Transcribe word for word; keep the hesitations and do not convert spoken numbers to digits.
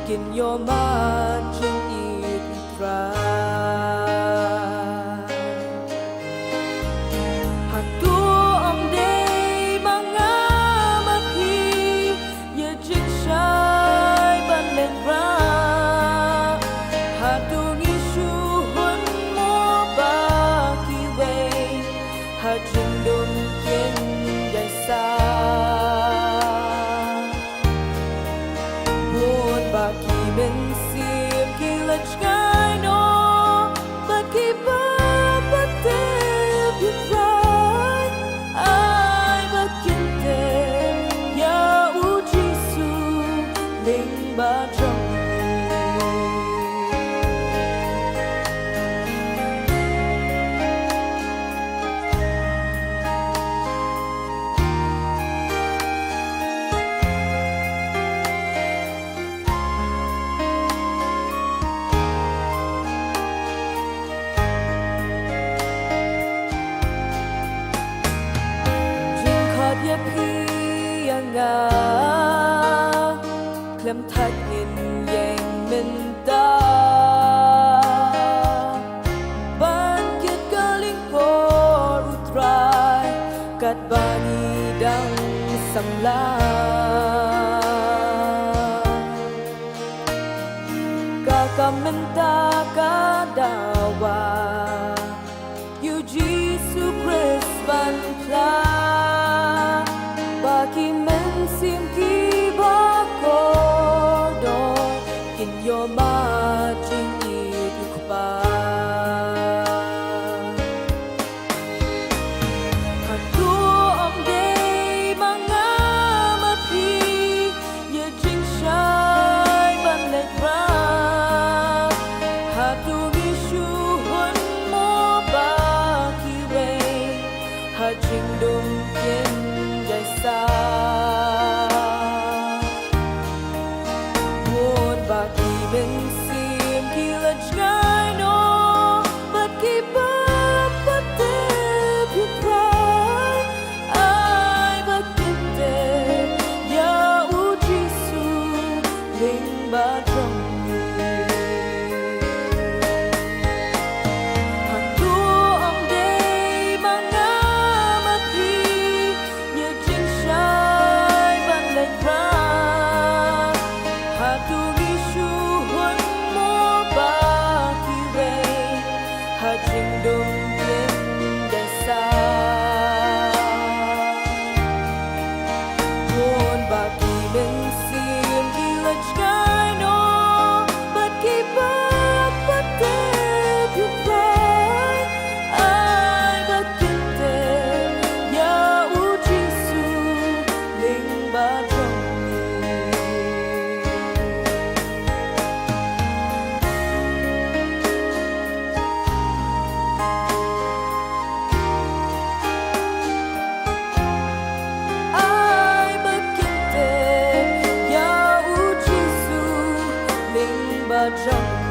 kin ïoh marjing ïa u Trai. Hato ym dei ma nga ma phi ïa jingshai ban leit rah? Hato ngi shu hun mo ba kiwei ha jingdum kin ïai sah? Bun ba ki mynsiem ki la jngai noh, ba ki ba patep ïa u Trai. Ai ba kin tep ïa u Jisu lyngba jong ngi. Jingkhot ïa phi ïa nga, khlem thait ngin ïeng mynta ban kit ka lyngkor u Trai katba ngi dang samla. Ka kam mynta ka dawa ïa u Jisu Khrist ban phla, ba ki mynsiem ki ba kordor kin ïoh marjing ïa u Kpa. Hato ym dei ma nga ma phi ïa jingshai ban leit rah? Hato ngi shu hun mo ba kiwei ha jingdum kin ïai sah? Bun ba ki mynsiem ki la jngai noh, bad ki ba patep ïa u Trai. Ai ba kin tep ïa u Jisu lyngba jong ngi. Hato ym dei ma nga ma phi ïa jingshai ban leit rah? Hato ngi shu hun mo ba kiwei ha jingdum kin ïai sah? Bun ba ki mynsiem ki la jngai noh, bad ki ba patep ïa u Trai. Ai ba kin tep ïa u Jisu lyngba jong ngi. Ai ba kin tep ïa u Jisu lyngba jong ngi.